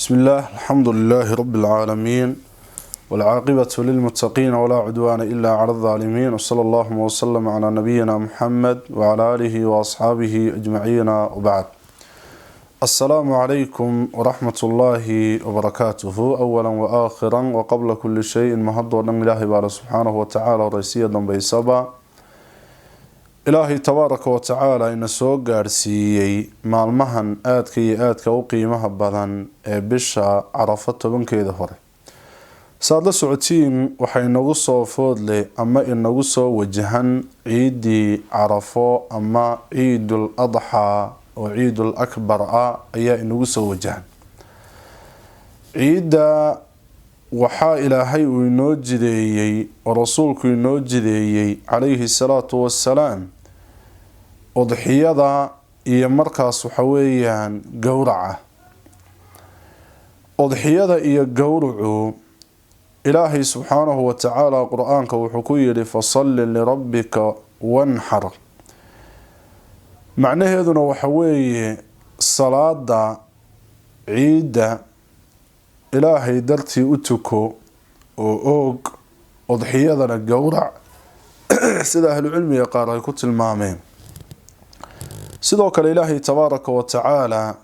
بسم الله، الحمد لله رب العالمين، والعاقبة للمتقين، ولا عدوان إلا على الظالمين، وصلى الله وسلم على نبينا محمد وعلى آله وأصحابه أجمعين، وبعد. السلام عليكم ورحمة الله وبركاته. أولا وآخرا وقبل كل شيء، mahad oo dhan Ilaahay baa سبحانه وتعالى، raysiya dambaysaba. Ilaahay tabaaraka wa tacaala ina soo gaadhsiiyey maalmahan aadka iyo aadka u qiimaha badan ee bisha Carafo 10-keeda hore. Saad la socotiin, waxay inagu soo foodle ama inagu soo wajahan ciidii Carafo ama Ciidul Adxaa oo Ciidul Akbar ah ayaa inagu soo wajahan. Ciidda waxaa Ilaahay uu inoo jideeyey oo Rasuulku inoo jideeyey calayhi salaatu wassalaam udxiyada iyo markaas waxa weeyaan gowraca. Udxiyada iyo gowracu, Ilaahay subxaanahu wa tacaala Qur-aanka wuxuu ku yidhi: "فصل لربك وانحر." Macnaheeduna waxa weeye salaada ciidda Ilaahay dartii u tuko oo oog, udxiyadana gowrac, sida ahlucilmiga qaar ay ku tilmaameen. Sidoo kale Ilaahay tabaaraka wa tacaala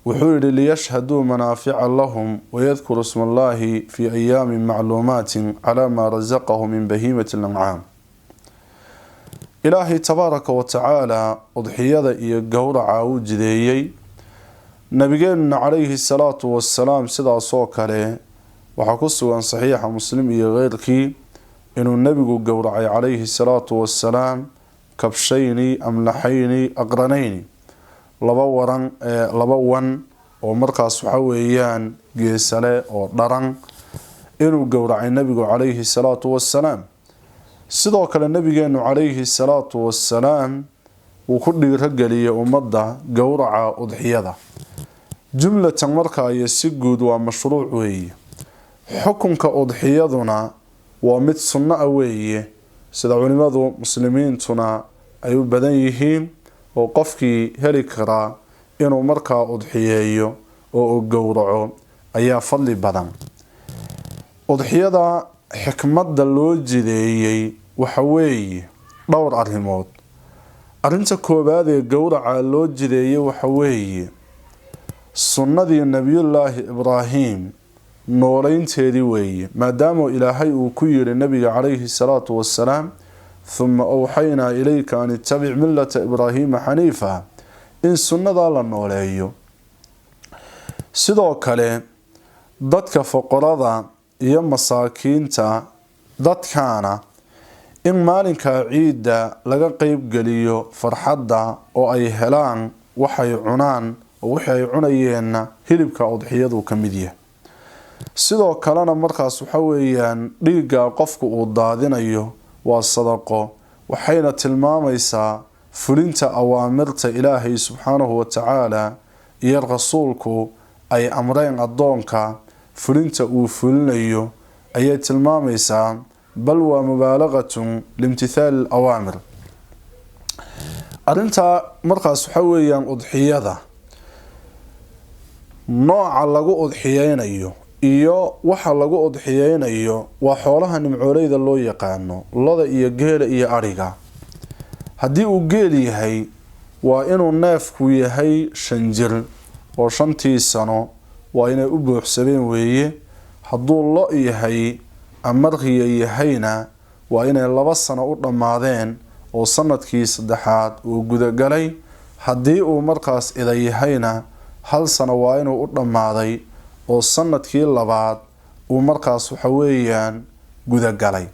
wuxuu yihi: "ليشهدوا منافع لهم ويذكروا اسم الله في أيام معلومات على ما رزقهم من بهيمة الأنعام." Ilaahay tabaaraka wa tacaala udxiyada iyo gowraca uu jideeyey. Nabigeenuna calayhi salaatu wasalaam sidaasoo kale waxaa ku sugan Saxiixa Muslim iyo keyrkii inuu nebigu gowracay calayhi salaatu wasalaam كبشين أملحين أقرنين, laba waran, laba wan oo markaas waxa weeyaan geesale oo dharan inuu gowracay nebigu calayhi salaatu wasalaam. Sidoo kale nabigeenu calayhi salaatu wasalaam wuu ku dhiirogeliyey ummadda gowraca udxiyada. Jumlatan markaa iyo si guud waa mashruuc weeye. Xukunka udxiyaduna waa mid sunno ah weeye, sida culimadu muslimiintuna ay u badan yihiin, oo qofkii heli karaa inuu markaa udxiyeeyo oo uu gowraco ayaa fadli badan. Udxiyada xikmadda loo jideeyey waxa weeye dhowr arrimood. Arrinta koowaad ee gowraca loo jideeyey waxa weeye sunnadii Nebiyullaahi Ibraahim nooleynteedii weeye, maadaama Ilaahay uu ku yidhi nabiga calayhi salaatu wasalaam: "ثم أوحينا إليك أن اتبع ملة إبراهيم حنيفا." In sunnadaa la nooleeyo. Sidoo kale dadka foqorada iyo masaakiinta dadkaana in maalinka ciidda laga qeybgeliyo farxadda oo ay helaan waxay cunaan, oo wixii ay cunayeenna hilibka udxiyadu ka mid yahay. Sidoo kalena markaas waxa weeyaan dhiigga qofku uu daadinayo waa sadaqo, waxayna tilmaamaysaa fulinta awaamirta Ilaahay subxaanahu watacaala iyo Rasuulku ay amreen. Addoonka fulinta uu fulinayo ayay tilmaamaysaa, bal waa مبالغة لامتثال الأوامر. Arrintaa markaas waxa weeyaan udxiyada nooca lagu udxiyeynayo iyo waxa lagu udxiyeynayo waa xoolaha nimcooleyda loo yaqaano, loda iyo geela iyo adhiga. Haddii uu geel yahay, waa inuu neefku yahay 5 jir oo 5-tii sano waa inay u buuxsameen weeye. Hadduu lo yahay ama riya yahayna, waa inay 2 sano u dhammaadeen oo sanadkii saddexaad uu gudagalay. Haddii uu markaas ida yahayna, hal sano waa inuu u dhammaaday oo sanadkii labaad uu markaas waxa weeyaan gudagalay.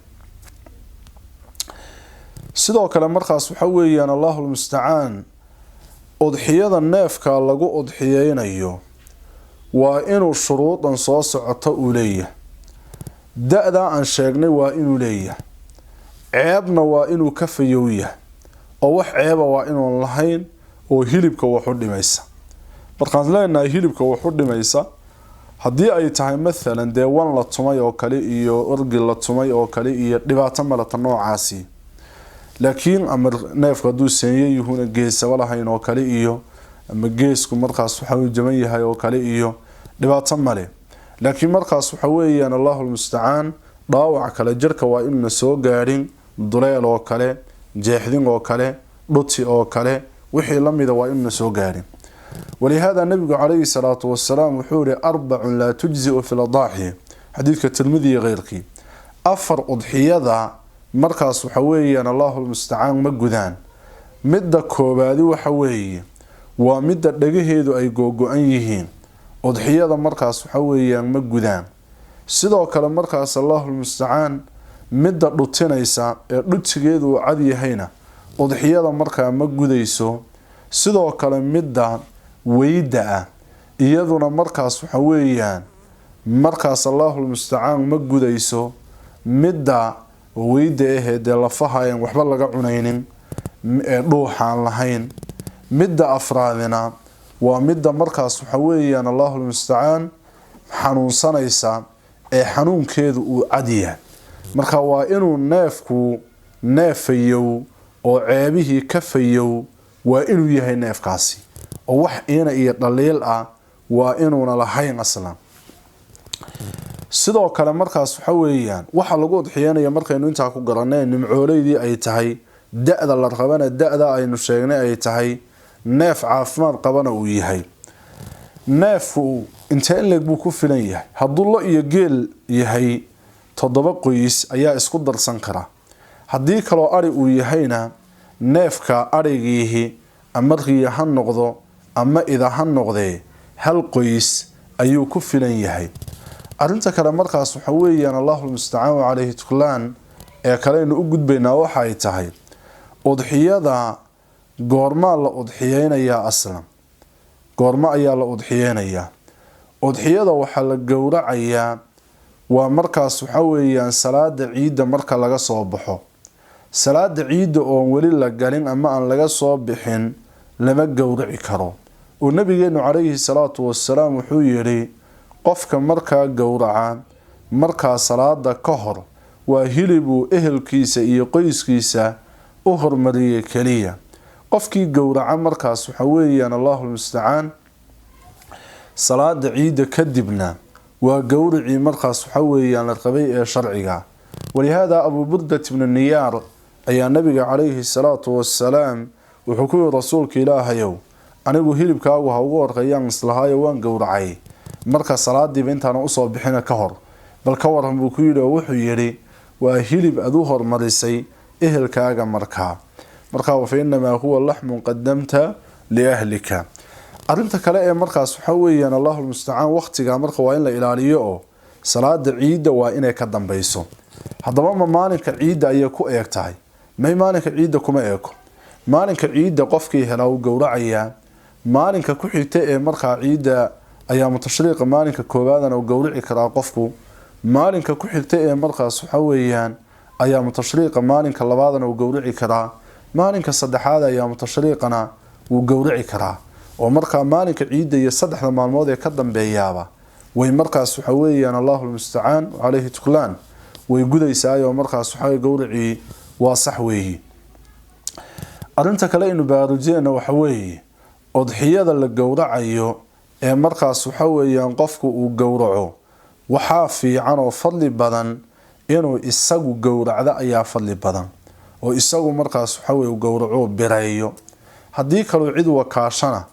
Sidoo kale markaas waxa weeyaan, الله المستعان, udxiyada neefka lagu udxiyeynayo waa inuu shuruudan soo socoto uu leeyahay: da-daa aan sheegnay waa inuu leeyahay, ceebna waa inuu ka fayow yahay oo wax ceeba waa inuun lahayn oo hilibka wax u dhimaysa. Markaan leenahay hilibka wax u dhimaysa, haddii ay tahay mathalan dee wan la tumay oo kale iyo orgi la tumay oo kale iyo dhibaato malata noocaasi, laakiin ama neefku hadduu seenye yuhuna geesaba lahayn oo kale iyo ama geesku markaas waxa uu jaban yahay oo kale iyo Dhibaato male, laakiin markaas waxa weeyaan, Allahu lmustacaan, dhaawac kale jirka waa inuuna soo gaadhin, duleel oo kale, jeexdin oo kale, dhuti oo kale, wixii la mida waa inuuna soo gaadhin. Walihaada nabigu calayhi salaatu wasalaam wuxuu yihi: "Arbacun laa tujziu fi ladaaxi", xadiidka Tirmidi iyo keyrkii. Afar udxiyada markaas waxa weeyaan, Allahu lmustacaan, ma gudaan. Midda koobaadi waxa weeye waa midda dhagaheedu ay googo-an yihiin, udxiyada markaas waxa weeyaan ma gudaan. Sidoo kale markaas, Allahu lmustacaan, midda dhutinaysa ee dhutigeedu uu cad yahayna udxiyada markaa ma gudayso. Sidoo kale midda weyda ah iyaduna markaas waxa weeyaan markaas, Allahu lmustacaan, ma gudayso. Midda weyda ahee dee lafaha aan waxba laga cunaynin ee dhuuxaan lahayn. Midda afraadina waa midda markaas waxa weeyaan, Allahu lmustacaan, xanuunsanaysa ee xanuunkeedu uu cad yahay. Marka waa inuu neefku neef fayow oo ceebihii ka fayow waa inuu yahay neefkaasi, oo wax iina iyo dhaliil ah waa inuuna lahayn aslan. Sidoo kale markaas waxa weeyaan waxa lagu udxiyanaya markaynu intaa ku garanay, nimcooleydii ay tahay, da-da la rabana da-da aynu sheegnay ay tahay, neef caafimaad qabana uu yahay, neefku intee in leeg buu ku filan yahay? Hadduu lo iyo geel yahay, 7 qoys ayaa isku darsan kara. Haddii kaloo ari uu yahayna, neefka arigiihi ama riya ha noqdo ama ida ha noqdee, hal qoys ayuu ku filan yahay. Arrinta kale markaas waxa weeyaan, Allahu lmustacaan caleyhi tuklaan, ee kaleynu u gudbaynaa waxa ay tahay: udxiyada goormaa la udxiyeynayaa aslan? Goormo ayaa la udxiyeynayaa? Udxiyada waxaa la gowracayaa waa markaas waxa weeyaan salaada ciidda marka laga soo baxo. Salaada ciidda oon weli la galin ama aan laga soo bixin lama gowraci karo, oo nabigeenu calayhi salaatu wasalaam wuxuu yidhi: qofka markaa gowraca markaa salaada ka hor, waa hilibuu ehelkiisa iyo qoyskiisa u hormariyey keliya. Qofkii gowraca markaas waxa weeyaan, Allahu lmustacaan, salaada ciidda kadibna, waa gowracii markaas waxa weeyaan la rabay ee sharciga. Walihaada Abuu Burdat ibnu Niyaar ayaa nabiga calayhi salaatu wasalaam wuxuu ku yihi: "Rasuulka Ilaahayow, anigu hilibkaagu ha ugu horreeyaan islahaayo, waan gowracay marka salaadiiba intaana usoo bixina ka hor, bal ka waran?" buu ku yidhi. Oo wuxuu yidhi: "Waa hilib aad u hormarisay ehelkaaga." Markaa fa inamaa huwa laxmun qadamta liahlika. Arrinta kale ee markaas waxa weeyaan, Allahu lmustacaan, waqtiga marka waa in la ilaaliyo, oo salaada ciidda waa inay ka dambeyso. Haddaba ma maalinka ciidda ayay ku eeg tahay? May, maalinka ciidda kuma eego. Maalinka ciidda qofkii helaa uu gowracayaa. Maalinka ku xigta ee markaa ciidda, ayaamu tashriiqa, maalinka koowaadana uu gowrici karaa qofku. Maalinka ku xigta ee markaas waxa weeyaan ayaamu tashriiqa, maalinka labaadana uu gowrici karaa. Maalinka saddexaad ayaamu tashriiqana wuu gowrici karaa. Oo markaa maalinka ciidda iyo saddexda maalmood ee ka dambeeyaaba way markaas waxa weeyaan, Allahu lmustacaan caleyhi tuklaan, way gudaysaayoo markaas waxa gowracii waa sax weeyi. Arrinta kale aynu baraarujinayna waxa weeye: udxiyada la gowracayo ee markaas waxa weeyaan qofku uu gowraco, waxaa fiican oo fadli badan inuu isagu gowracdo ayaa fadli badan, oo isagu markaas waxa weye gowraco, bireeyo. Haddii kaluu cid wakaashana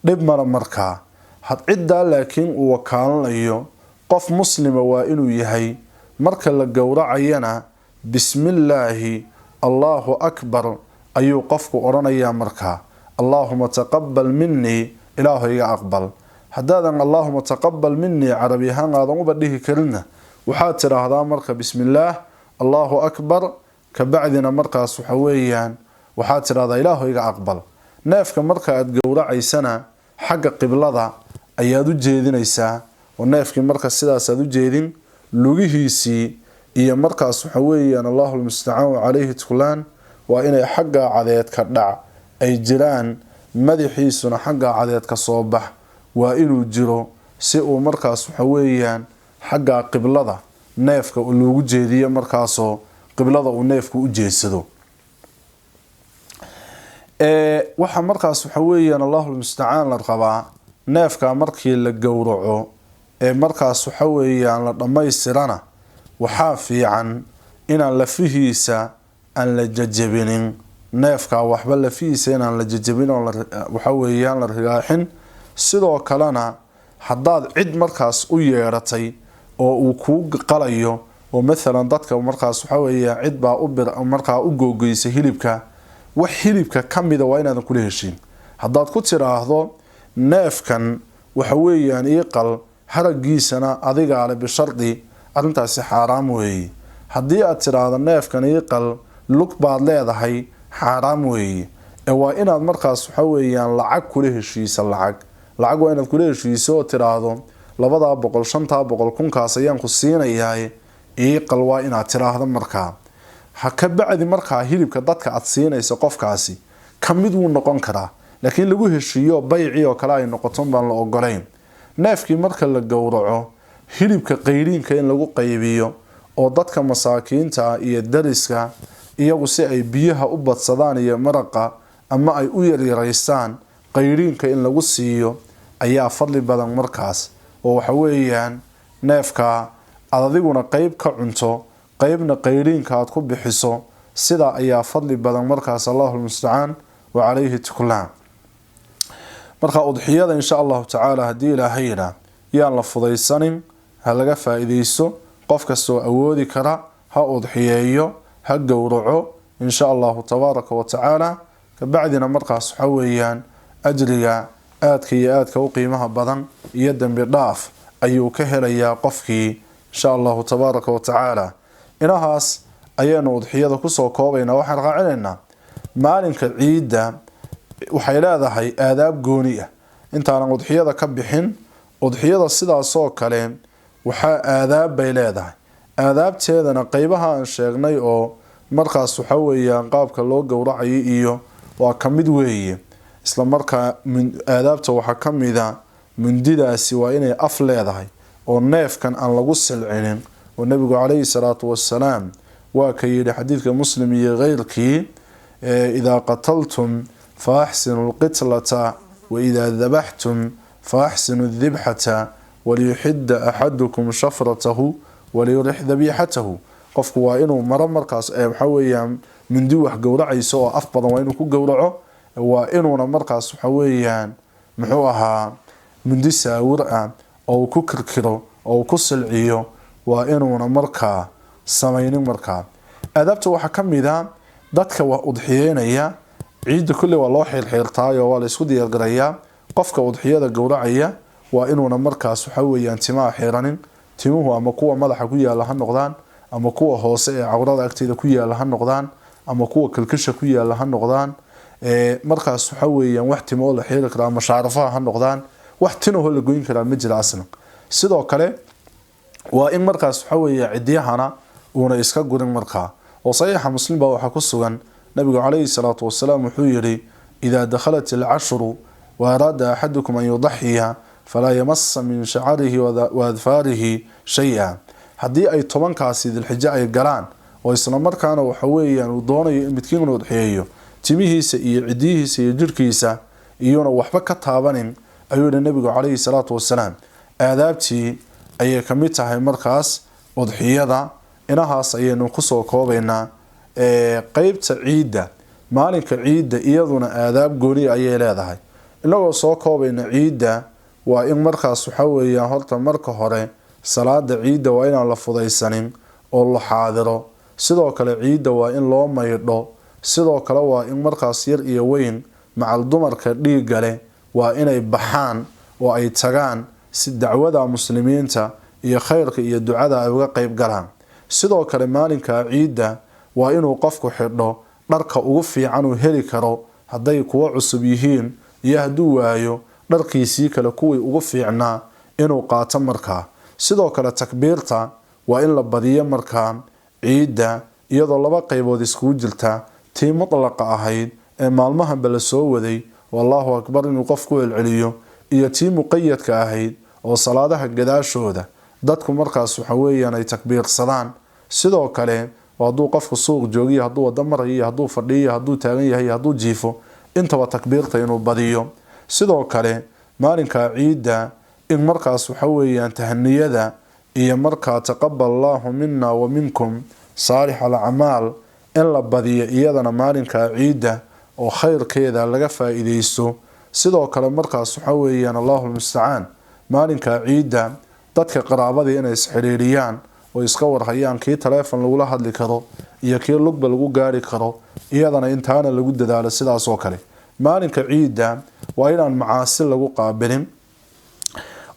dhib male markaa had ciddaa, laakiin uu wakaalanayo qof muslima waa inuu yahay. Marka la gowracayana "Bismillaahi, Allahu akbar" ayuu qofku odhanayaa. Markaa "Allaahuma taqabal minii", Ilaahu iga aqbal. Haddaadan "Allaahuma taqabal minii" carabi ahaan aadan uba dhihi karinna, waxaad tidhaahdaa marka "Bismillaah, Allahu akbar", kabacdina markaas waxa weeyaan waxaad tidhahdaa "Ilaahu iga aqbal". Neefka marka aad gowracaysana xagga qiblada ayaad u jeedinaysaa, oo neefkii marka sidaasaad u jeedin lugihiisii iyo markaas waxa weeyaan, Allahu lmustacaan caleyhi tuklaan, waa inay xagga cadeedka dhac ay jiraan, madaxiisuna xagga cadeedka soo bax waa inuu jiro, si uu markaas waxa weeyaan xagga qiblada neefka loogu jeediyo, markaasoo qiblada uu neefku u jeedsado. Waxa markaas waxa weeyaan, Allahu lmustacaan, la rabaa neefka markii la gowraco ee markaas waxa weeyaan la dhammaystirana waxaa fiican inaan lafihiisa aan la jajabinin neefka, waxba lafihiisa inaan la jajabin oo waxa weeyaan la rigaaxin. Sidoo kalena haddaad cid markaas u yeedhatay oo uu kuu qalayo, oo mathalan dadka markaas waxa weeya cid baa u markaa u googoysa hilibka, wax hilibka ka mida waa inaadan kula heshiin. Haddaad ku tiraahdo neefkan waxa weeyaan ii qal, haragiisana adigaa le bishardi, arrintaasi xaaraam weeye. Haddii aad tiraahdo neefkan ii qal, lug baad leedahay, xaaraam weeye. Ee waa inaad markaas waxa weeyaan lacag kula heshiisa, lacag waa inaad kula heshiiso oo tiraahdo 200, 500, 1000kaas ayaan ku siinayaa, ii qal, waa inaad tiraahdo. Markaa ha ka bacdi markaa hilibka dadka aad siinaysa qofkaasi ka mid wuu noqon karaa, laakiin lagu heshiiyo bayci oo kale ay noqoto baan la ogolayn. Neefkii marka la gowraco, hilibka qayriinka in lagu qaybiyo oo dadka masaakiinta iyo dariska iyagu si ay biyaha u badsadaan iyo maraqa ama ay u yaryaraystaan, qayriinka in lagu siiyo ayaa fadli badan markaas. Oo waxa weeyaan neefka aad adiguna qeyb ka cunto, qeybna qayriinka aad ku bixiso, sidaa ayaa fadli badan markaas. Allahu lmustacaan wa calayhi tuklaan. Marka udxiyada insha allahu tacaala haddii ilaahayna yaan la fudaysanin, ha laga faa-iideysto. Qof kastoo awoodi kara ha udxiyeeyo, ha gowraco insha allahu tabaaraka wa tacaala. Kabacdina markaas waxa weeyaan ajriga aadka iyo aadka u qiimaha badan iyo dembi dhaaf ayuu ka helayaa qofkii insha allahu tabaaraka wa tacaala. Inahaas ayaanu udxiyada kusoo koobaynaa. Waxaan raacinaynaa maalinka ciidda waxay leedahay aadaab gooni ah. Intaanan udxiyada ka bixin, udxiyada sidaasoo kale waxaa aadaab bay leedahay. Aadaabteedana qeybaha aan sheegnay oo markaas waxa weeyaan qaabka loo gowracayo iyo waa ka mid weeye. Isla markaa aadaabta waxaa ka mida mundidaasi waa inay af leedahay oo neefkan aan lagu silcinin. Oo nabigu calayhi salaatu wasalaam waa ka yidhi xadiidka Muslim iyo keyrkii: idaa qataltum fa axsinu lqitlata, waidaa dabaxtum fa axsinu dibxata, waliyuxida axadukum shafratahu waliyurix dabiixatahu. Qofku waa inuu maro markaas waxa weeyaan mindi wax gowracayso oo af badan waa inuu ku gowraco, waa inuuna markaas waxa weeyaan muxuu ahaa mindi saawir ah oo uu ku kirkiro oo uu ku silciyo waa inuuna markaa samaynin. Markaa aadaabta waxaa ka mid a dadka wax udxiyeynaya ciidda kulley waa loo xiirxiirtaayo, waa la isku diyaargarayaa. Qofka udxiyada gowracaya waa inuuna markaas waxa weeyaan timaha xiiranin. Timuhu ama kuwa madaxa ku yaala ha noqdaan, ama kuwa hoose ee cawrada agteeda ku yaala ha noqdaan, ama kuwa kilkisha ku yaala ha noqdaan, markaas waxa weeyaan wax timo la xiiri karaa ama shaarafaha ha noqdaan, wax tinaho la goyn karaa ma jira aslan. Sidoo kale waa in markaas waxa weeye cidiyahana uuna iska gurin markaa. Oo saxiixa Muslim baa waxaa ku sugan nabigu calayhi salaatu wasalaam wuxuu yidhi: idaa dakhalat alcashru wa araada axadukum an yudaxiya falaa yamasa min shacarihi wa adfaarihi shay-a. Haddii ay 10kaasi dilxijo ay galaan oo isla markaana waxa weeyaan uu doonayo in midkiin inuu udxiyeeyo, timihiisa iyo cidiyihiisa iyo jirhkiisa iyuuna waxba ka taabanin, ayuu yihi nabigu calayhi salaatu wasalaam. Aadaabtii ayay ka mid tahay markaas udxiyada. Inahaas ayaynu kusoo koobaynaa qeybta ciidda. Maalinka ciidda iyaduna aadaab gooni ayay leedahay. Inagoo soo koobayna, ciidda waa in markaas waxa weeyaan horta marka hore salaada ciidda waa inaan la fudaysanin oo la xaadiro. Sidoo kale ciidda waa in loo maydho. Sidoo kale waa in markaas yar iyo weyn macal dumarka dhiigga leh waa inay baxaan oo ay tagaan si dacwada muslimiinta iyo khayrka iyo ducada ay uga qeyb galaan. Sidoo kale maalinka ciidda waa inuu qofku xidho dharka ugu fiican uu heli karo, hadday kuwo cusub yihiin iyo hadduu waayo dharkiisii kale kuwii ugu fiicnaa inuu qaato markaa. Sidoo kale takbiirta waa in la badiyo markaa ciidda, iyadoo laba qaybood iskugu jirta: tii mutlaqa ahayd ee maalmahanba la soo waday oo allahu akbar inuu qofku celceliyo, iyo tii muqayadka ahayd oo salaadaha gadaashooda dadku markaas waxa weeyaan ay takbiirsadaan. Sidoo kale hadduu qofku suuq joogiyo, hadduu wado marayo, iyo hadduu fadhiyo, hadduu taagan yahay, iyo hadduu jiifo, intaba takbiirta inuu badiyo. Sidoo kale maalinka ciidda In markaas waxa weeyaan tahaniyada iyo markaa taqabal allahu mina wa minkum saalix alacmaal in la badiyo iyadana maalinkaa ciidda oo khayrkeeda laga faa-iideysto. Sidoo kale markaas waxa weeyaan, allahu lmustacaan, maalinkaa ciidda dadka qaraabadii inay isxidhiiriyaan oo iska warhayaan, kii taleefon lagula hadli karo iyo kii lugba lagu gaari karo, iyadana intaana lagu dadaalo. Sidaasoo kale maalinka ciidda waa inaan macaasi lagu qaabilin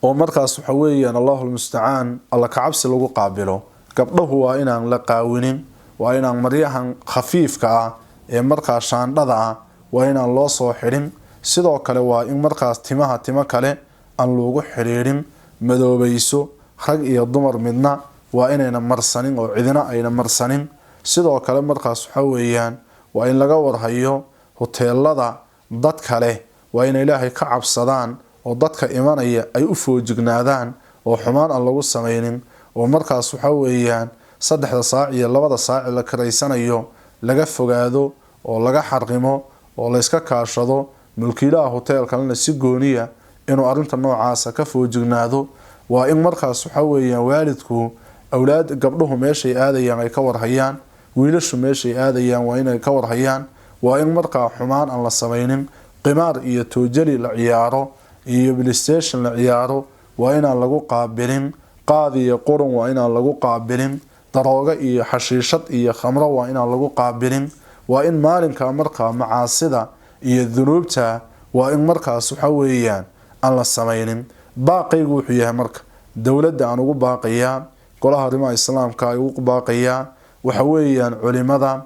oo markaas waxa weeyaan, allahu lmustacaan, alla kacabsi lagu qaabilo. Gabdhahu waa inaan la qaawinin, waa inaan maryahan khafiifka ah ee markaa shaandhada ah waa inaan loo soo xidhin. Sidoo kale waa in markaas timaha timo kale aan loogu xidhiidhin, madoobayso rag iyo dumar midna waa inayna marsanin oo cidina ayna marsanin. Sidoo kale markaas waxa weeyaan waa in laga warhayo huteelada dad kale, waa inay Ilaahay ka cabsadaan oo dadka imanaya ay u foojignaadaan oo xumaan aan lagu samaynin, oo markaas waxa weeyaan 3da saac iyo 2da saac la kiraysanayo laga fogaado oo laga xarqimo oo layska kaashado. Mulkiilaha hoteelkalena si gooniya inuu arrinta noocaasa ka foojignaado. Waa in markaas waxa weeyaan waalidku awlaad gabdhuhu meeshay aadayaan ay ka warhayaan, wiilashu meeshay aadayaan waa inay ka warhayaan. Waa in markaa xumaan aan la samaynin, qimaar iyo toojali la ciyaaro iyo PlayStation la ciyaaro waa inaan lagu qaabilin, qaad iyo qurun waa inaan lagu qaabilin, daroogo iyo xashiishad iyo khamro waa inaan lagu qaabilin. Waa in maalinka markaa macaasida iyo dunuubta waa in markaas waxa weeyaan aan la samaynin. Baaqaygu wuxuu yahay marka dowladda aan ugu baaqayaa, golaha arrimaha islaamka ay ugu baaqayaa, waxa weeyaan culimada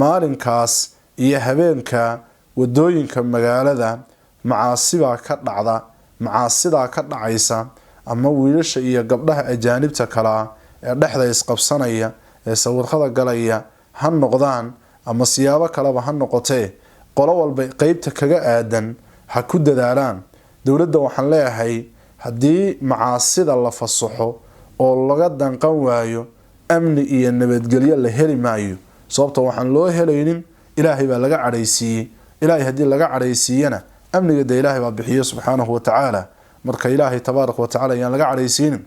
maalinkaas iyo habeenka wadooyinka magaalada macaasibaa ka dhacda, macaasidaa ka dhacaysa, ama wiilasha iyo gabdhaha ajaanibta kalaa ee dhexda isqabsanaya ee sawirada galaya ha noqdaan ama siyaabo kaleba ha noqotee, qolo walba qeybta kaga aadan ha ku dadaalaan. Dowladda waxaan leeyahay, haddii macaasida la fasaxo oo laga danqan waayo, amni iyo nabadgelyo la heli maayo. Sababta waxaan loo helaynin, Ilaahay baa laga cadhaysiiyey. Ilaahay haddii laga cadhaysiiyana, amniga dee Ilaahay baa bixiyo subxaanahu watacaala. Marka Ilaahay tabaaraka watacaala ayaan laga cadhaysiinin.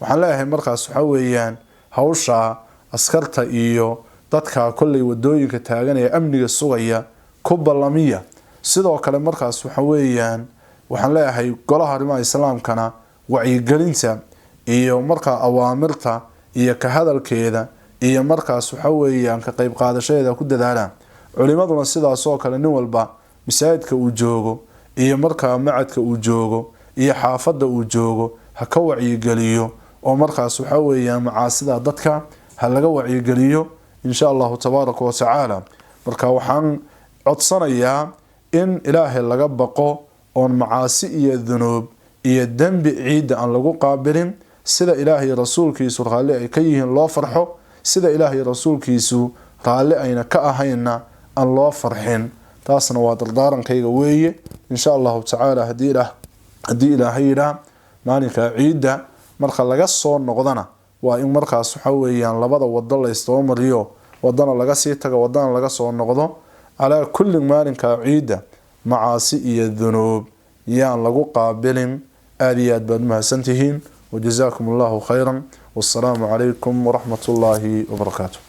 Waxaan leeyahay markaas waxa weeyaan hawsha askarta iyo dadka kolley wadooyinka taagan ee amniga sugaya ku ballamiya. Sidoo kale markaas waxa weeyaan waxaan leeyahay golaha arrimaha islaamkana wacyigelinta iyo markaa awaamirta iyo ka hadalkeeda iyo markaas waxa weeyaan ka qayb qaadashadeeda ku dadaalaan. Culimaduna sidaas oo kale nin walba masaajidka uu joogo iyo markaa macadka uu joogo iyo xaafadda uu joogo ha ka wacyigeliyo, oo markaas waxa weeyaan macaasida dadka ha laga wacyigeliyo, insha allahu tabaaraka wa tacaala. Marka waxaan codsanayaa in Ilaahay laga baqo oon macaasi iyo dunuub iyo dembi ciidda aan lagu qaabilin. Sida Ilaahay rasuulkiisu raalli ay ka yihiin loo farxo, sida Ilaahay rasuulkiisu raalli ayna ka ahaynna aan loo farxin. Taasna waa dardaarankayga weeye, insha allahu tacaala. Haddii Ilaahay yidhaa, maalinka ciidda marka laga soo noqdana waa in markaas waxa weeyaan labada wado la isdaba mariyo, wadana laga sii tago, wadana laga soo noqdo. Calaa kulli, maalinka ciidda macaasi iyo dunuub yaan lagu qaabilin. Aada iyo aad baad umahadsantihiin, wajazaakum allahu khayran, wassalaamu calaykum waraxmat ullaahi wabarakaatu.